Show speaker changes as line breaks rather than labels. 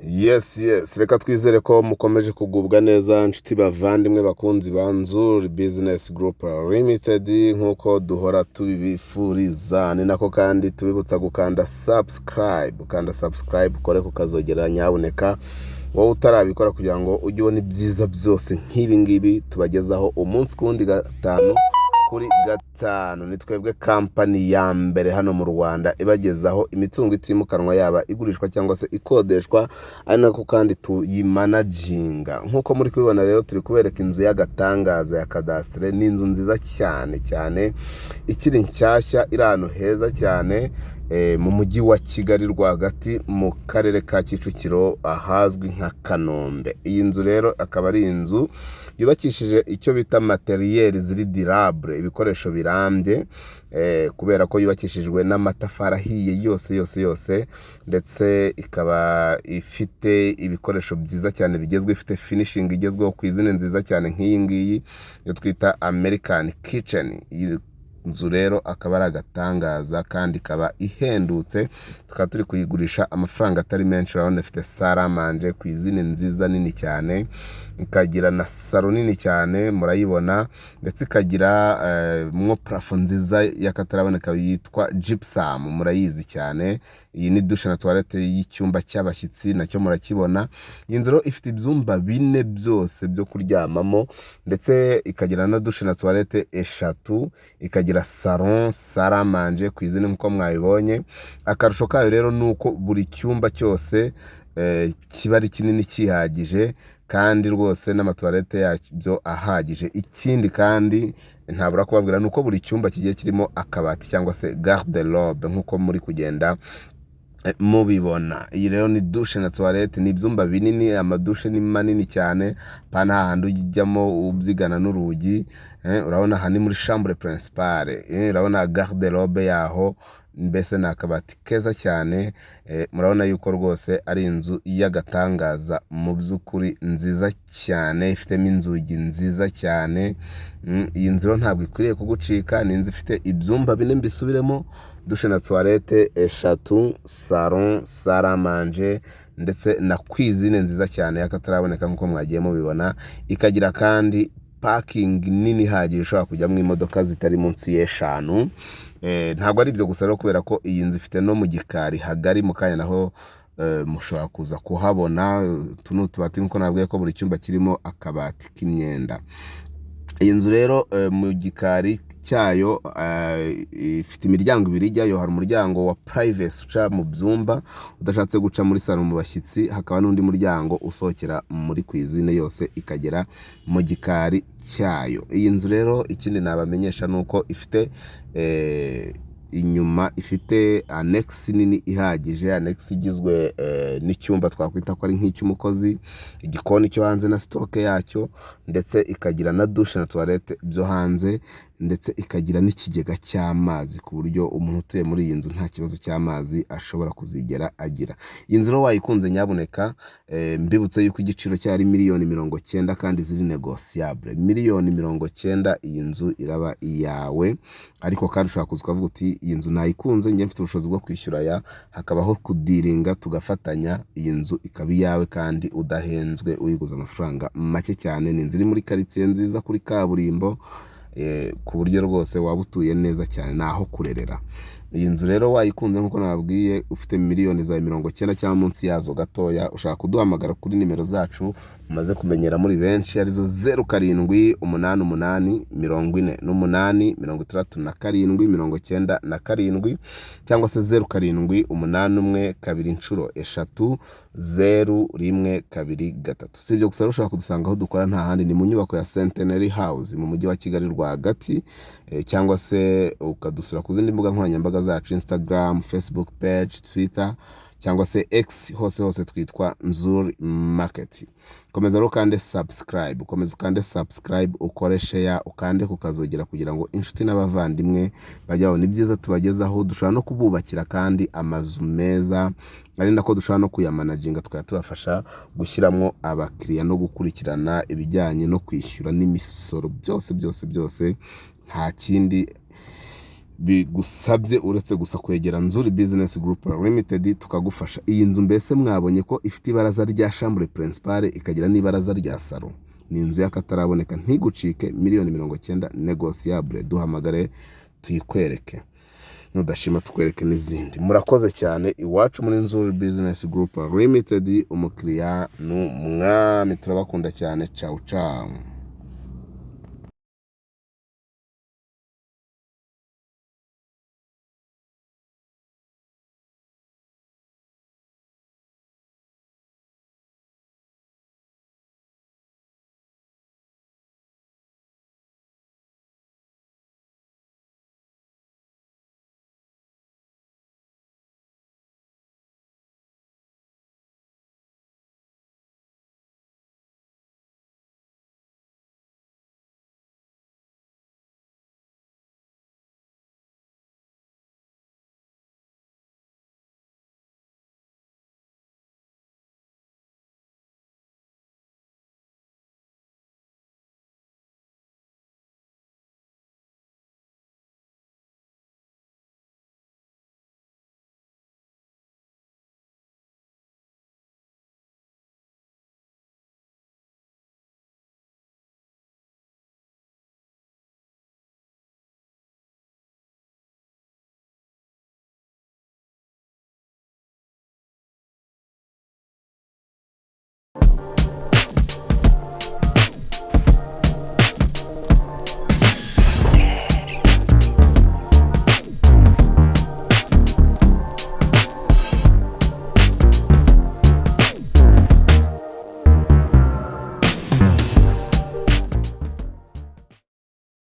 Yes, reka twizere ko mukomeje kugubwa neza, nshuti bavandimwe, bakunzi ba Nzuri Business Group Limited. Nk'uko duhora tubibifuriza, ni nako kandi tubibutsa gukanda subscribe. Ukanda subscribe, ukore kukazogera nyabuneka, wowe utarabikora, kugira ngo ujye ubona ibyiza byose nk'ibi ngibi tubagezaho umunsi ku wundi, 5 kuri 5. Ni twebwe kampani ya mbere hano mu Rwanda ibagezaho imitungo itimukanwa, yaba igurishwa cyangwa se ikodeshwa, ari nako kandi tuyimanaginga. Nk'uko muri kubibona rero, turi kubereka inzu y'agatangaza ya kadasitere. Ni inzu nziza cyane cyane, ikiri nshyashya, iri ahantu heza cyane mu mujyi wa Kigali rwagati, mu karere ka Kicukiro, ahazwi nka Kanombe. Iyi nzu rero akaba ari inzu yubakishije icyo bita matériel ziri durable, ibikoresho birambye, kubera ko yubakishijwe n'amatafari ahiye yose yose yose, ndetse ikaba ifite ibikoresho byiza cyane bigezweho, ifite finishing igezweho ku izina nziza cyane nk'iyi ngiyi yo twita American Kitchen. Iyi nzu rero akaba ari agatangaza kandi ikaba ihendutse, tukaba turi kuyigurisha amafaranga atari menshi. Urabona ifite salle à manger ku izina nziza nini cyane, ikagira na salon nini cyane, murayibona, ndetse ikagira mwo plafond nziza y'akataraboneka yitwa gypsum, murayizi cyane. Iyi ni douche na toilette y'icyumba cy'abashyitsi, nacyo murakibona. Iyi nzu rero ifite ibyumba bine byose byo kuryamamo, ndetse ikagira na douche na toilette eshatu, ikagira salon, salle à manger ku izina nk'uko mwabibonye. Akarusho kayo rero ni uko buri cyumba cyose kiba ari kinini kihagije, kandi rwose n'amatoilette yabyo ahagije. Ikindi kandi ntabura kubabwira ni uko buri cyumba kigiye kirimo akabati cyangwa se garde-robe, nk'uko muri kugenda mubibona. Iyi rero ni douche na toilette, ni ibyumba binini, amadouche ni manini cyane, pana hahandi ujyamo ubyigana n'urugi. Urabona aha ni muri chambre principale. Urabona garde-robe yaho, mbese ni akabati keza cyane. Murabona yuko rwose ari inzu y'agatangaza mu by'ukuri, nziza cyane, ifitemo inzugi nziza cyane. Iyi nzu rero ntabwo ikwiriye kugucika. Ni inzu ifite ibyumba bine, mbisubiremo, douche na toilette eshatu, salon, salle à manger, ndetse na cuisine nziza cyane y'akataraboneka nk'uko mwagiye mubibona. Ikagira kandi parking nini ihagije ishobora kujyamo imodoka zitari munsi y'eshanu. Ntabwo ari ibyo gusa rero, kubera ko iyi nzu ifite no mu gikari hagari. Mu kanya naho mushobora kuza kuhabona. Utu ni utubati, nk'uko nabwiye ko buri cyumba kirimo akabati k'imyenda. Iyi nzu rero mu gikari cyayo ifite imiryango ibiri ijyayo. Hari umuryango wa privacy uca mu byumba udashatse guca muri salon mu bashyitsi, hakaba n'undi muryango usohokera muri cuisine, yose ikagera mu gikari cyayo. Iyi nzu rero, ikindi nabamenyesha ni uko ifite inyuma, ifite annexe nini ihagije, annexe igizwe n'icyumba twakwita ko ari nk'icy'umukozi, igikoni cyo hanze na stock yacyo, ndetse ikagira na douche na toilette byo hanze, ndetse ikagira n'ikigega cy'amazi, ku buryo umuntu utuye muri iyi nzu nta kibazo cy'amazi ashobora kuzigera agira. Iyi nzu rero wayikunze, nyabuneka mbibutse yuko igiciro cyayo ari miliyoni 90 kandi ziri négociable. Miliyoni 90, iyi nzu iraba iyawe. Ariko kandi ushobora kuza ukavuga uti: "Iyi nzu nayikunze, njye mfite ubushobozi bwo kwishyura aya." Hakabaho kudealinga, tugafatanya, iyi nzu ikaba iyawe kandi udahenzwe, uyiguze amafaranga make cyane. Ni inzu iri muri karitsiye nziza, kuri kaburimbo, ku buryo rwose waba utuye neza cyane, ni aho kurerera. Iyi nzu rero wayikunze, nk'uko nababwiye, ufite miliyoni zawe 90 cyangwa munsi yazo gatoya, ushaka kuduhamagara kuri nimero zacu mumaze kumenyera muri benshi, arizo 0788 48 67 97, cyangwa se 0781 330 123. Si ibyo gusa rero, ushobora kudusanga aho dukora, nta handi ni mu nyubako ya Centenary House mu mujyi wa Kigali rwagati, cyangwa se ukadusura ku zindi mbuga nkoranyambaga zacu: Instagram, Facebook page, Twitter cyangwa se X, hose hose twitwa Nzuri Market. Komeza rero ukande subscribe, ukomeza ukande subscribe, ukore share, ukande kukazogera kugira ngo inshuti n'abavandimwe bajye babona ibyiza tubagezaho. Dushobora no kububakira kandi amazu meza, ari nako dushobora no kuyamanaginga, tukaba tubafasha gushyiramo abakiriya no gukurikirana ibijyanye no kwishyura n'imisoro, byose byose byose. Nta kindi. Bigusabye uretse gusa kwegera Nzuri Business Group Limited tukagufasha. Iyi nzu mbese mwabonye ko ifite ibaraza rya chambre principale, ikagira n'ibaraza rya salon. Ni inzu y'akataraboneka, ntigucike. Miliyoni 90, négociable. Duhamagare tuyikwereke, nudashima tukwereke n'izindi. Murakoze cyane. Iwacu muri Nzuri Business Group Limited, umukiriya ni umwami. Turabakunda cyane. Cawu cawu.